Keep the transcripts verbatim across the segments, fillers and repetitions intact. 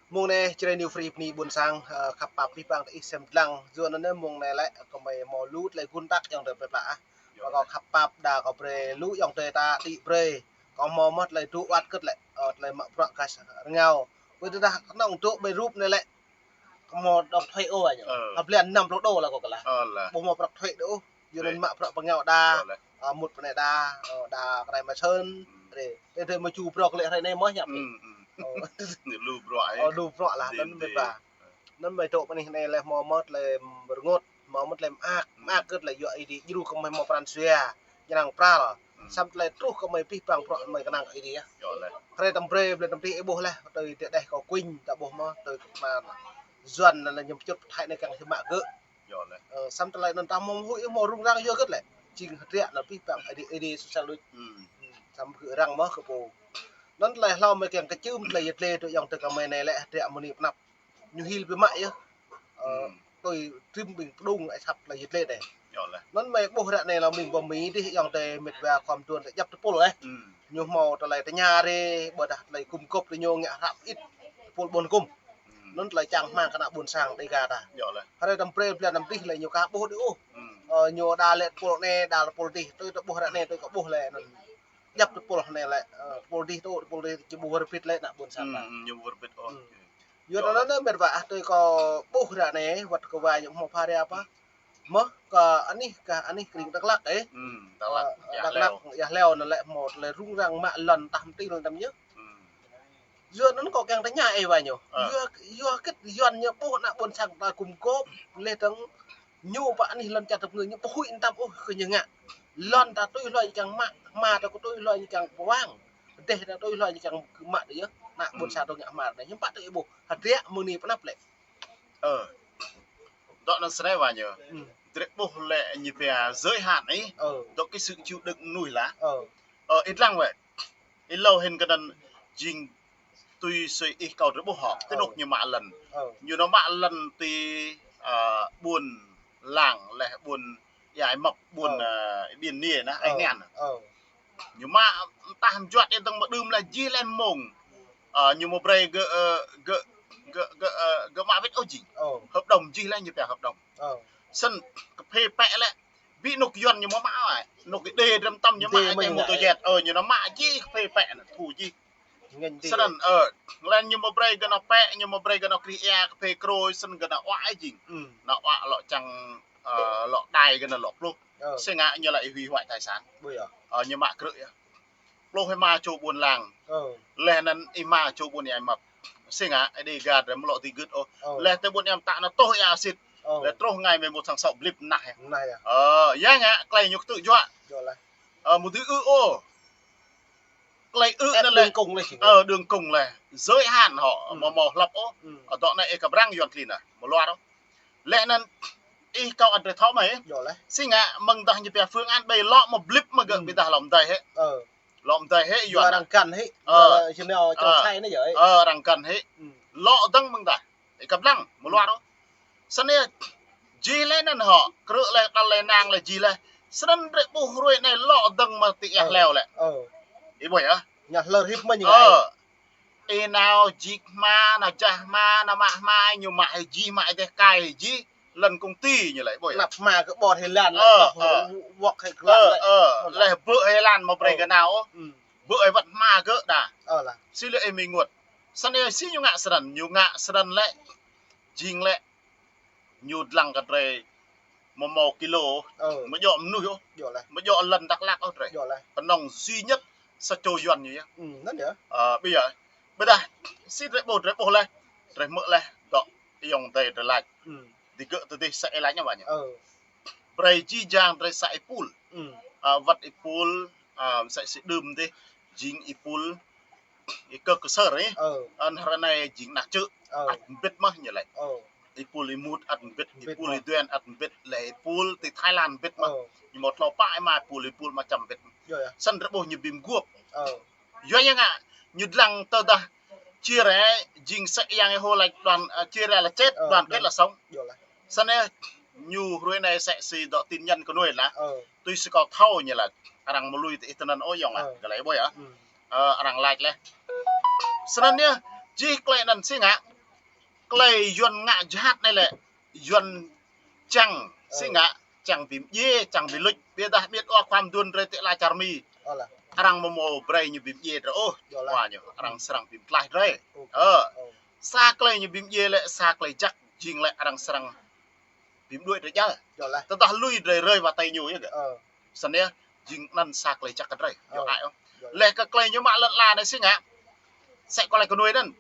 Mông anai Jrai New Free bơni ƀôn sang, ơ, khăp pap abih bang tơ ih sem dlăng. Yua anŭn mông anai lĕ kơmơi hmâo lu tơlơi gun tăk ayŏng adơi plơi pla ah. Mă kâo khăp pap đa kâo brơi lu ayŏng adơi ta đĭ brơi. Kâo hmâo mơ̆ tơlơi dŏ wơ̆t kơ̆t lĕ, ơ, tơlơi mă bruă gas rơngiao. Ƀơi tơdah kơnơ̆ng dŏ ƀơi rup anai lĕ, kâo hmâo đŏk thuê ôh anŭn. Ơ. Hơblan năm pluh đô lah kâo kơlah. Ơ lah. Ƀu hmâo bruă thuê đôč ôh. Yua anŭn mă bruă pơngiao đa, ơ, mŭt pơ anai đa, ơ, đa kơ anai mă sơn. Ơ, ơ, mă ču bruă kơ lĕ hrơi anai mơ̆ ñăp. Ơ. Lu bruă, ơ, lu bruă lah, anŭn mĕt wa. Anŭn mơi dŏ pơ anih anai lĕ hmâo mơ̆ tơlơi rơngot, hmâo mơ̆ tơlơi mơak, mơak kơ̆t lĕ yua Ơi Adai djru kơ mơi hmâo pran jua, ñrăng pral. Samơ̆ tơlơi truh kơ mơi abih bang bruă mơi kơnang kơ Ơi Adai ah. Hrơi tơm brơi, ƀlĕ tơm tih ih ƀuh laih, tui tơdeh kâo kuing ta ƀuh mơ̆, tui kơ mă Yuan anŭn ñu pơčut pơthai anai kiăng hơmă gơ̆. Ơ, samơ̆ tơlơi anŭn ta hmâo huĭ hmâo rŭng răng yua kơ̆t lĕ. Jing hơdră anŭn abih bang Ơi Adai, Ơi Adai sô sel đôč. Samơ̆ gơ̆ răng mơ̆ kơ pô. Anŭn tơlơi hlâo mơi kiăng kơčưm tơlơi yet lĕ tui ayŏng adơi kơ mơi anai lĕ hơdră mơni pơnăp. Ñu hil biă mă yơh. Ơ, tui trim ƀing pơdŏng ai săp tơlơi yet lĕ anai. Anŭn mơi ƀuh ră anai lŏ mơ̆ng ƀơi Mi dih ayŏng adơi mĕt wa khŏm tuan tơ djăp tơpul eh. Ñu hmâo tơlơi tơña rai, ƀôdah tơlơi gum gôp tơ ñu ngă hrăp ĭt tơpul ƀôn gum. Anŭn tơlơi čang hmang kơ ană ƀôn sang Dêga ta. Hrơi tơm brơi blan tơm tih lĕ ñu ka ƀuh đĭ ôh. Ơ, ñu đa lĕ tơpul anai, đa tơpul dih, tui tơ ƀuh ră anai, tui kơ ƀuh lĕ anŭn. Djăp tơpul anai lĕ, ơ, tơpul dih tơ, tơpul dih či ƀu wơr bĭt lĕ ană ƀôn sang ta. Ñu wơr bĭt ôh. Yua anŭn mĕt wa ah tui kâo ƀuh ră anai, wơ̆t kơ wa ñu hmâo pha rai apa. Mơ̆ kơ anih, kơ anih kring Dak Lak eh. Dak Lak, Dak Lak, Yah Leo anŭn lĕ hmâo tơlơi rŭng răng mă lŏn tah mơti lŏn tăm ñu. Yua anŭn kâo kiăng tơña ih wa ñu. Yua, yua kơ̆t Yuan ñu ƀuh ană ƀôn sang ta gum gôp, lĕ dơ̆ng ñu pơ anih lŏn čar tơpơngư ñu ƀu huĭ tăm ôh kơ ñu ngă. Lŏn ta tui hloi ñu kiăng mă, hma ta kơ tui hloi ñu kiăng pơwang. Tơdeh ta tui hloi ñu kiăng mă tơ yơh. Ană ƀôn sang ta ngă hma tơ ñu pă tơ ih ƀuh. Hơdră mơni pơnăp lĕ. Ơ. Dŏ anŭn sơnai wa ñu. Drơi ƀuh lĕ ñu pia giới hạn ih. Dŏ kơ sự chịu đựng mơnuih lah. Ơ, ih dlăng wơ̆t. Ih hlâo hĭn kơ anŭn jing tui sui ih kâo drơi ƀuh hŏ. Tơ anŏ ñu mă lŏn. Ñu nao mă lŏn tui, ơ, ƀuôn Lang lĕ ƀuôn Ia Măp ƀuôn, ơ, Ƀiên Niê anŭn, Ai Ngan. Ñu mă tah mơjuăt ih dơ̆ng mơ̆ đưm lĕ jih lĕ mông. Ơ, ñu mơ̆ brơi gơ̆, ơ, gơ̆, gơ̆, gơ̆, ơ, gơ̆ mă wơ̆t ôh jing. Hợp đồng jih lĕ ñu pia hợp đồng. Snăn kơ phê pĕ lĕ. Ƀing anŏ Yuan ñu mơ̆ mă ai. Anŏ Êđê drăm tăm ñu mă ai mơ̆ tơjet. Ơ, ñu nao mă jih kơ phê pĕ anŭn, thu jih. Snăn, ơ, lĕ ñu mơ̆ brơi gơ̆ nao pĕ, ñu mơ̆ brơi gơ̆ nao krih ia kơ phê krôi, snăn gơ̆ nao wă ai jing. Nao wă lŏ čang, ơ, lŏ đai gơ̆ nao lŏ pluh. Sĭt ngă ñu lĕ ih hủy hoại tài sản. Ơ, ñu mă krư̆ yơh. Pluh ih mă čô ƀuôn Lang. Leh anŭn ih mă čô ƀuôn Ia Măp. Sĭt ngă, Êđê gah drăm lŏ ti gưt ôh. Leh tơ ƀuôn Ia Măp ta nao tuh ia sĭt. Leh truh ngày mười một tháng sáu blip nah yơh. Ơ, yua ngă, klei ñu kơtư̆ juă. Ơ, mơ̆ dưi ư ôh. Klei ư anŭn lĕ. Ơ, đường cùng lĕ. Giới hạn hŏ, mơ̆ hmâo hlăp ôh. Ơ, dŏ anai ih kơ brăng Yuan klin ah. Mơ̆ luar ôh. Leh anŭn ih kâo ăn drơi thâo mơ̆. Sĭt ngă, mơ̆ng dah ñu pia phương án ƀai lŏ mơ̆ blip mơ̆ gơ̆ ƀiădah lŏ mơdai hĕ. Lŏ mơdai hĕ Yuan. Arăng găn hĕ. Ơ, arăng găn hĕ. Lŏ dơ̆ng mơ̆ng dah. Ih kơ dlăng, mơ̆ luar ôh. Snăn jih lĕ anŭn hŏ, krư̆ lĕ, tal lĕ, nang lĕ, jih lĕ. Snăn drơi ƀuh hruê anai lŏ dơ̆ng mơ̆ ti Ia Leo lĕ. Ih ƀuh yơh. Ñu hlơr hĭp mơ̆ ñu. Ih nao jik hma, nao jah hma, nao mă hma, ñu mă hĭ jih, mă hĭ teh kai hĭ jih, lŏn công ty ñu lĕ, ƀuh yơh. Nao hma kơ ƀôdah hĭ lan, ơ, wŏk hĭ klan lĕ. Leh bư̆ hĭ lan mơ̆ brơi gơ̆ nao. Bư̆ hĭ wăt hma gơ̆ đa. Sĭt lĕ ih mĭ ngŏt. Snăn yơh sĭt ñu ngă snăn, ñu ngă snăn lĕ. Jing lĕ. Ñu dlăng kơ drơi mơ̆ hmâo kilo, mơ̆ djŏ mơnuih ôh, mơ̆ djŏ lŏn Dak Lak ôh drơi. Kơnơ̆ng duy nhất sa čô Yuan ñu yơh. Ơ, ƀiădah, ƀiădah, sĭt drơi ƀuh, drơi ƀuh leh, drơi hmư̆ leh, dŏ ayŏng adơi drơi lač. Digơ̆ tơdih sa ih lač ñu ƀă ñu. Brơi jih jang drơi sa ih pul. Ơ, wăt ih pul, ơ, sa ih si đưm dih, jing ih pul, ih kơ kơsơr ih. Ơ. Anŭn hrơi anai jing ană čư̆. Ăt mbĭt mơ̆ ñu lĕ. Ih pul ih mŭt ăt mbĭt, ih pul ih duen ăt mbĭt, leh ih pul ti Thái Lan mbĭt mơ̆. Ñu mơ̆ tlâo pă ih mă ih pul, ih pul mă čăm mbĭt. Snăn drơi ƀuh ñu bi mguôp. Yua ñu ngă, ñu dlăng tơdah chia rẽ jing sĕ yang ih hô lač đoàn, ơ, chia rẽ là chết, đoàn kết là sống. Snăn ñu hruê anai sĕ si dŏ tin nhắn kơ nuih lah. Tui si kâo thâo ñu lah. Arăng mơ̆ lui ti ih tơnăn ôh yŏng ah. Gơ̆ lĕ ƀuh yơh. Ơ, arăng lač leh. Snăn yơh, jih klei anŭn sĭt ngă. Klei Yuan ngă jhat anai lĕ, Yuan čang, si ngă, čang bi mdjiê, čang bi luč, ƀiădah ƀiădah ua khua mduôn drơi tĕ la čar Mi. Arăng mơ̆ mơ̆ brơi ñu bi mdjiê drơi ôh, ua ñu, arăng srăng bi mtlaih drơi. Ơ, sa klei ñu bi mdjiê lĕ, sa klei jăk, jing lĕ arăng srăng bi mđuaĭ drơi jăl. Tơdah lui drơi rơi wa tơi ñu yơh gơ̆. Snăn yơh, jing anăn sa klei jăk kơ drơi. Yơh ai ôh. Leh kơ klei ñu mă lŏn ala anai si ngă. Sĕ kơ klei kơ nuai anăn.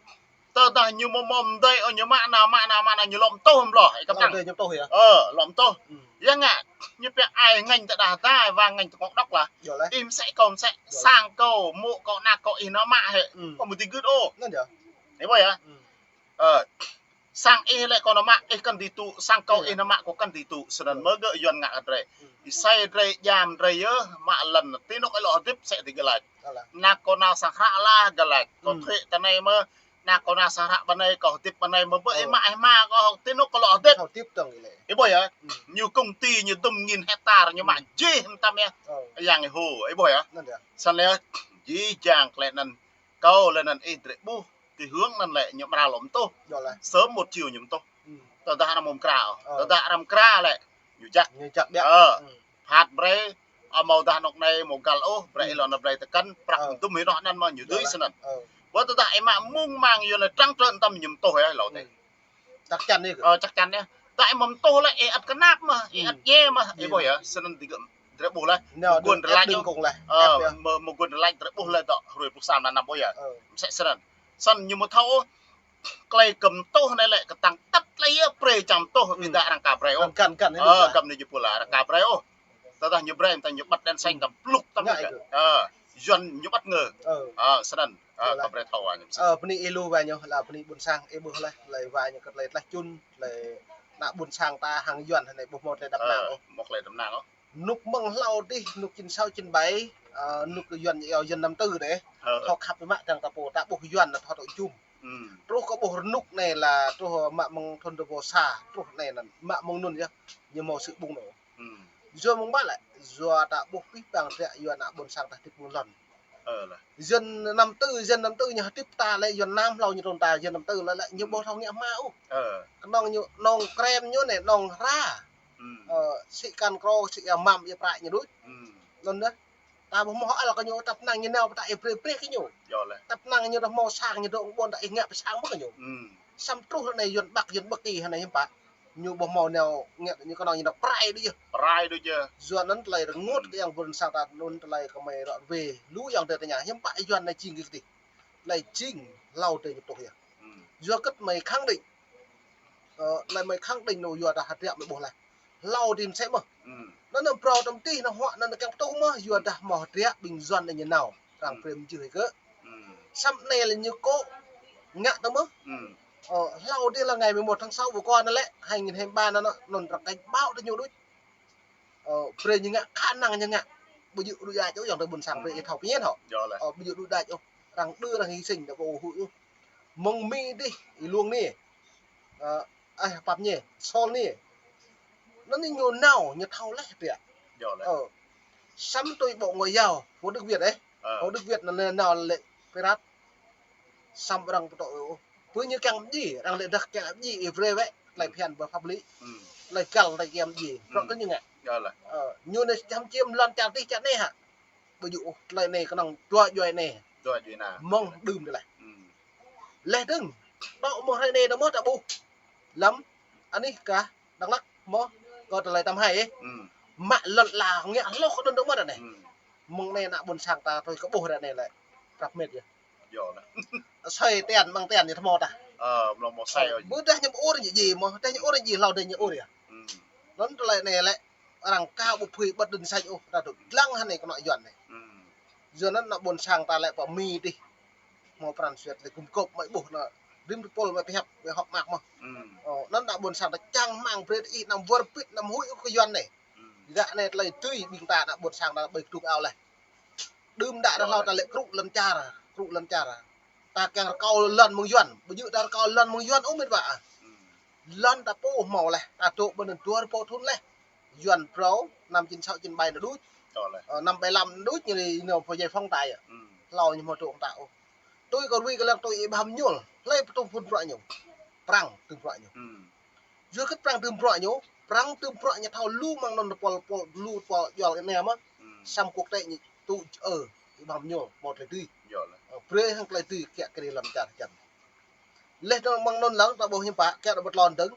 Tơdah ñu mơ̆ mơ̆ mdei ôh ñu mă nao, mă nao, mă nao ñu lŏm tuh mlŏ. Ih kơpăng. Lŏm tuh yơh. Ơ, lŏm tuh. Yơh ngă. Ñu pĕ ai ngăn tơdah ta, wa ngăn tơkŏk đŏk lah. Ih msĕ kâo msĕ, sang kâo, mô̆ kâo, ană kâo ih nao mă hĕ. Kâo mơ̆ ti gưt ôh. Ih ƀuh yơh. Ơ, sang ih lĕ kâo nao mă, ih kăn dưi tŭ, sang kâo ih nao mă kâo kăn dưi tŭ, snăn mơ̆ gơ̆ Yuan ngă kơ drơi. Ih sai drơi, jam drơi yơh, mă lŏn, ti anôk ih lŏ hơdip sĕ ti gơ̆ lač. Ană kâo nao sang hră lah gơ̆ lač, kâo thuê ti anai mơ̆, ană kâo nao sang hră ƀơi anai, kâo hơdip ƀơi anai mơ̆, ƀơi ih mă ih mă kâo, ti anôk kâo lŏ hơdip. Ih ƀuh yơh, ñu công ty ñu dŭm nghìn hectar, ñu mă jih mtam yơh. Yang ih hô, ih ƀuh yơh. Snăn yơh, jih jang klei anăn, kâo lĕ anăn ih drơi ƀuh, ti hương anăn lĕ ñu amra lŏm tuh. Sớm một chiều ñu mtuh. Tơdah arăng mơ̆ mkra ôh. Tơdah arăng mkra lĕ ñu jăk. Phat brơi, amâodah anôk anai mơ̆ găl ôh, brơi ih lŏn anăn brơi tơkăn, prăk mdŭm hĭ noh anăn mơ̆ ñu dưi snăn. Ƀuh tơdah ih mă mơ̆ng mang Yuan lĕ trăng trơn mtam ñu mtuh yơh hlâo tĕ. Chắc chắn yơh. Ơ, chắc chắn yơh. Tơdah ih mơ̆ mtuh lĕ, ih ăt kơnap mơ̆, ih ăt djai mơ̆, ih ƀuh yơh, snăn ti gơ̆ drơi ƀuh lĕ. Mơguôn drơi lač ôh. Ơ, mơguôn drơi lač drơi ƀuh lĕ dŏ hruê pluh sa mlan năm ƀuh yơh. Msĕ snăn. Snăn ñu mơ̆ thâo ôh. Klei kơ mtuh anai lĕ kơtang tăt klei yơh brơi čang mtuh ƀiădah arăng ka brơi ôh. Ơ, găm anei jih pô lah arăng ka brơi ôh. Tơdah ñu brơi mtam ñu ƀăt đèn xanh kăm plŭk tăm. Ơ, Yuan ñu ƀăt ngơ. Ơ, snăn. Ơ, ka brơi thâo wa ñu. Ơ, bơni ih lu wa ñu, lah bơni ƀuôn sang, ih ƀuh leh, klei wa ñu kơ klei tlaih čun, klei ană ƀuôn sang ta hăng Yuan anai ƀuh mâo klei dăp nang ôh. Mâo klei dăp nang ôh. Nuk mơ̆ng hlâo dih, nuk chín sáu chín bảy, ơ, nuk Yuan iâu Yuan năm tư dih. Thâo khăp mă trăng ta pô, ta ƀuh Yuan anăn thâo tŏ jum. Truh kơ ƀuh rơnuk anai lah, truh mă mơ̆ng thŭn dua êbâo sa, truh anai anăn, mă mơ̆ng anŭn yơh, ñu mâo sự bùng nổ. Yua mơ̆ng ƀă lĕ, yua ta ƀuh pih păng drơi Yuan ană ƀuôn sang ta hơdip mơ̆ng lŏn. Ơ lah. Yuan năm tư, Yuan năm tư ñu hơdip ta lĕ, Yuan năm hlâo ñu trŭn ta, Yuan năm tư lĕ, lĕ ñu ƀuh thâo ngă hma ôh. Kơnơ̆ng ñu, nŏng krem ñu anai, nŏng hra. Ơ, sĭ kăn krô, sĭ ia mam, ia prăk ñu đôč. Anŭn yơh. Ta ƀuh mơ̆ hŏ ăl kơ ñu, tăp năng ñu nao pơtă ia brơi brơi kơ ñu. Tăp năng ñu dah mâo sang ñu dŏ ƀôn ta ih ngă pơ sang mơ̆ kơ ñu. Săm truh anai Yuan Bắc, Yuan Bắc kơ anai hiư̆m pă. Ñu ƀuh mâo nao ngă ñu kơnơ̆ng ñu nao prai đôč yơh. Prai đôč yơh. Yua anŭn tơlơi rơngot kơ yang ƀuôn sang ta anŭn tơlơi kơ mơi rŏ rơwe. Lu yang drơi tơña, hiư̆m pă Yuan anai jing kơ tih. Tơlơi jing hlâo drơi ñu tuh yơh. Yua kơ mơi khẳng định. Ơ, tơlơi mơi khẳng định anŭn yua dah hơdră mơi ƀuh leh. Hlâo dih msĕ mơ̆. Anŭn anŭn phrâo tăm tih anŭn huă anŭn kiăng pơtuh mơ̆, yua dah mâo hơdră ƀing Yuan anai ñu nao. Arăng brơi mơjưh hĭ kơ. Săm anai lĕ ñu kŏ ngă tơ mơ̆. Ơ, hlâo dih lah ngày mười một tháng sáu vừa qua anŭn lĕ, hai nghìn hai mươi ba anŭn, anŭn arăng cảnh báo tơ ñu đôč. Ơ, brơi ñu ngă, khả năng ñu ngă. Ƀu djơ̆ đuaĭ đač ôh, yang drơi ƀuôn sang brơi ih thâo pơñen hŏ. Ơ, ƀu djơ̆ đuaĭ đač ôh. Arăng đơ arăng hy sinh đa kơ hu ôh. Mơ̆ng Mi dih, ih luông anai. Ơ, ơ, pap ñu, Sol anai. Anŭn anai ñu nao, ñu thâo leh biă. Ơ. Săm tui Bộ Ngoại giao, Hồ Đức Việt dih. Hồ Đức Việt anŭn nao lĕ pirat. Săm arăng pơtô, ơ, ƀu ñu kiăng mdjiê, arăng lĕ dah kiăng mdjiê, ih brơi wĕ, tơlơi phiăn ƀơi pháp lý. Tơlơi găl, tơlơi kiăng mdjiê. Prŏk kơ ñu ngă. Ơ, ñu anai čăm čiêm lŏn čar dih čar anai hă. Ƀu djơ̆ ôh, tơlơi anai kơnơ̆ng dua djuai anai. Dua djuai anai. Mơ̆ng đưm dih leh. Leh dơ̆ng, dŏ mơ̆ng hrơi anai dŏ mơ̆ ta ƀuh. Lăm, anih kah, Dak Lak mơ̆, kơ tơlơi tăm hai ih. Mă lŏn ala ngă hloh kơ đưm dŏ mơ̆ ta anai. Mơ̆ng anai ană ƀuôn sang ta tui kơ ƀuh hrơi anai lĕ. Prăp met yơh. Soi tian, mơ̆ng tian ñu thâo mơ̆ ta. Ơ, mlâo mâo soi ôh. Ƀu dah ñu ur ñu djai mơ̆, dah ñu ur ñu djai hlâo dah ñu ur yơh. Anŭn tơlơi anai lĕ, arăng ka ƀu phui ƀơ̆t đơ̆n sač ôh, ta dŏ dlăng hơnai kơnŏ Yuan anai. Yua anŭn ană ƀuôn sang ta lĕ pơ Mi dih. Mâo pran jua lĕ gum gŏp mơi ƀuh anŭn. Rĭm tơpul mơi pơhiăp, mơi hŏk mơak mơ̆. Ơ, anŭn ană ƀuôn sang ta čang rơmang brơi ih năm wơr bĭt năm huĭ ôh kơ Yuan anai. Gah anai tơlơi tui ƀing ta ană ƀuôn sang ta ƀơi kơdung ao leh. Đưm đă dah hlâo ta lĕ krŭ lŏn čar, krŭ lŏn čar. Ta kiăng rơkâo lŏn mơ̆ng Yuan, ƀu djơ̆ ta rơkâo lŏn mơ̆ng Yuan ôh met wa. Lŏn ta pô mâo leh, ta dŏ ƀơi anŭn dua rơbâo thŭn leh. Yuan phrâo, năm chín sáu chín bảy anŭn đôč. Ơ, năm bảy lăm anŭn đôč ñu đi nao pơ giải phóng ta yơh. Hlâo ñu mâo dŏ ta ôh. Tui kơ rui kơ lăng tui ih ƀhăm ñul, hlơi pơtum phun bruă ñu. Prăng tơm bruă ñu. Hmm. Yua kơ Prăng tơm bruă ñu, Prăng tơm bruă ñu thâo lu mơ̆ng anŭn pol, pol, lu pol juăl kơ anai mơ̆n. Hmm. Săm quốc tế ñu tŭ, ơ, ih ƀăm ñu, mơ̆ tơlơi tui. Yơh lah. Ơ, brơi hăng tơlơi tui, kiăng kơ lăm čar čăm. Leh dơ̆ng mơ̆ng anŭn lăng, ta ƀuh hiư̆m pă, kiăng ƀu tlôn dơ̆ng.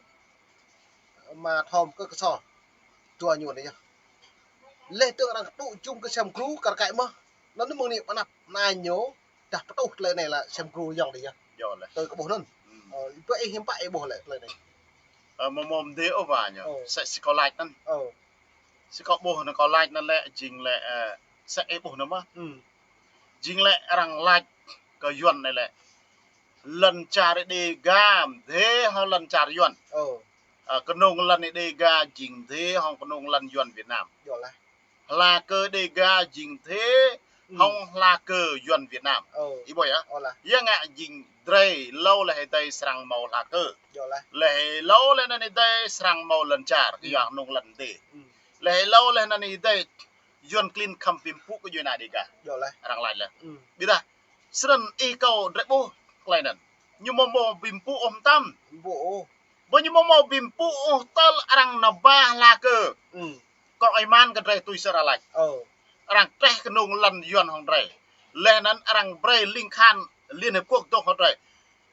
Mă thom kơ kơsô. Dua ñu anai yơh. Leh dơ̆ng arăng tŭ jum kơ sem gru, kar kaĭ mơ̆n. Anŭn mơ̆ng anai pơnăp, anai ñu, dah pơtuh tơlơi anai lah sem gru yŏng anai yơh. Yơh lah. Tui kơ ƀuh anŭn. Hmm. Ơ, ƀơi ih hiư̆m pă ih ƀuh lĕ tơlơi anai. Ơ, mơ̆ mơ̆ mơdê ôh wa ñu. Ơ. Sĕ si kâo laĭ anŭn. Ơ. Si kâo ƀuh anŭn kâo laĭ anŭn lĕ, jing lĕ, ơ, sĕ ih ƀuh anŭn mơ̆n. Hmm. Jing lĕ arăng laĭ kơ Yuan anai lĕ. Lŏn čar Đêga mơdê hŏng lŏn čar Yuan. Ơ. Ơ, kơnung lŏn Đêga jing mơdê hŏng kơnung lŏn Yuan Việt Nam. Yơh lah. Hla kơ Đêga jing mơdê, hmm, hŏng hla kơ Yuan Việt Nam. Ơ. Ih ƀuh yơh. Ơ lah. Yua ngă jing drơi hlâo leh ih dơi srăng hmâo hla kơ. Yơh lah. Leh hlâo leh anŭn ih dơi srăng hmâo lŏn čar, hmm, yua kơnung lŏn mơdê. Hmm. Leh hlâo leh anŭn ih dơi Yuan klin khăm pim pŭ kơ djuai ania Đêga. Yơh lah. Arăng laĭ leh. Hmm. Ƀiădah, snăn ih kâo drơi ƀuh tơlơi anŭn. Ñu mơ̆ mơ̆ pim pŭ ôh mơtam. Pim pŭ ôh. Ƀơi ñu mơ̆ mơ̆ pim pŭ ôh tơl arăng nao ba hla kơ. Hmm. Kơ ih mơ̆n kơ drơi tui sơr laĭ. Ơ. Arăng treh kơnung lŏn Yuan hŏng drơi. Leh anŭn arăng brơi ling khan Liên Hiệp Quốc dŏ hŏng drơi.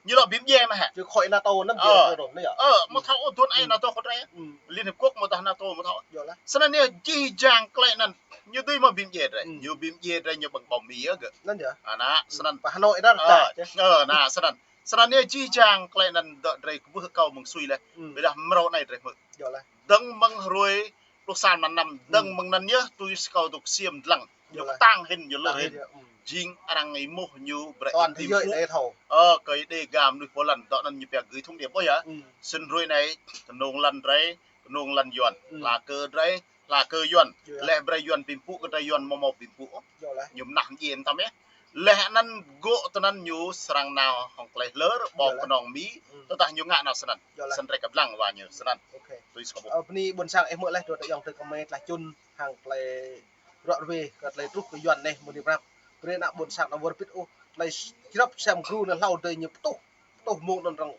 Ñu lŏ bim djai mơ̆ hă? Ñu khỏi NATO anŭn. Ơ. Ñu NATO anŭn yơh. Ơ, mơ̆ thâo ôh dŏ ai NATO kơ drơi. Hmm. Liên Hiệp Quốc mơ̆ dah NATO mơ̆ thâo. Yơh lah. Snăn ñu jih jang tơlơi anŭn. Ñu dưi mơ̆ bim djai drơi. Hmm. Ñu bim djai drơi ñu ƀơ̆ng bom Mi yơh gơ̆. Anŭn yơh. Anŭn, hmm, snăn. Pơ Hà Nội dah. Ơ, dah. Ơ, anŭn, snăn. Snăn ñu jih jang tơlơi anŭn dŏ drơi kwưh kâo mơ̆ng sui leh. Hmm. Ƀiădah mrâo anai drơi hmư̆. Yơh lah. Dơ̆ng mơ̆ng hrơi pluh sa mlan năm, dơ̆ng, hmm, mơ̆ng anŭn yơh tui si kâo dŏ ksiêm dlăng. Ñu, yơh lah, pơtăng hĭn, ñu lơr hĭn. Pơtăng hĭn, yơh, hmm. Jing arăng ih mơ̆ ñu brơi, toàn thế giới ih pim pŭ. Ơ, kơ Đêga mơnuih Poland, dŏ anŭn ñu pia gửi thông điệp ƀơi yơh. Hmm. Snăn hrơi anai, kơnung lŏn drơi, kơnung lŏn Yuan. Hmm. Hla kơ drơi, hla kơ Yuan. Yơh. Leh brơi Yuan pim pŭ, kơ drơi Yuan mơ̆ mơ̆ pim pŭ. Yơh lah. Ñu mơnah mơ̆ djai mơtam yơh. Leh anŭn gŏ tơ anŭn ñu srăng nao hŏng tơlơi hlơr, ƀơ̆ng, yơh lah, kơnong Mi, hmm, tơdah ñu ngă nao snăn. Yơh lah. Snăn drơi kơ blang wa ñu snăn. Ok. Tui si kâo ƀuh. Ơ, bơni ƀuôn sang ih mơ̆ leh, dua tơ yŏng tơ kơ mơi tlah čun hăng tơlơi ruă ruê kơ tơlơi truh kơ Yuan anai mơ̆ng anai prap. Brơi ană ƀuôn sang anăm wơr bĭt ôh. Tơlơi jrăp sem gru anŭn hlâo dơi ñu pơtuh. Pơtuh mơ̆ng anŭn arăng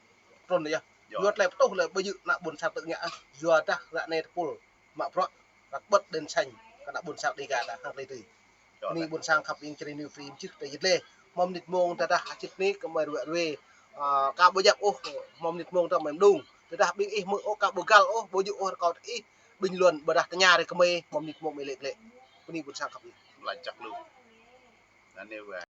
trŭn yơh. Yơh. Yua tơlơi pơtuh lĕ ƀu djơ̆ ană ƀuôn sang tơ̆ ngă. Yua dah ră anai tơpul mă bruă, arăng ƀơ̆t đèn xanh kơ ană ƀuôn sang Đêga dah hăng tơlơi tui. Yơh. Bơni ƀuôn sang khăp ing čơrơni phim čih tơ jĭt leh. Hmâo mơnit mông tơdah čih anai kơ mơi ruă ruê. Ơ, ka ƀu djăp ôh, hmâo mơnit mông tơ mơi mđung. Tơdah ƀing ih hmư̆ ôh, ka ƀu găl ôh, ƀu djơ̆ ôh rơkâo tơ ih. Bình luận ƀôdah tơña rai kơ mơi, hmâo mơnit mông mơi lĕ lĕ. Bơni ƀuôn sang khăp ing. Laĭ čăk lu. Anai wa.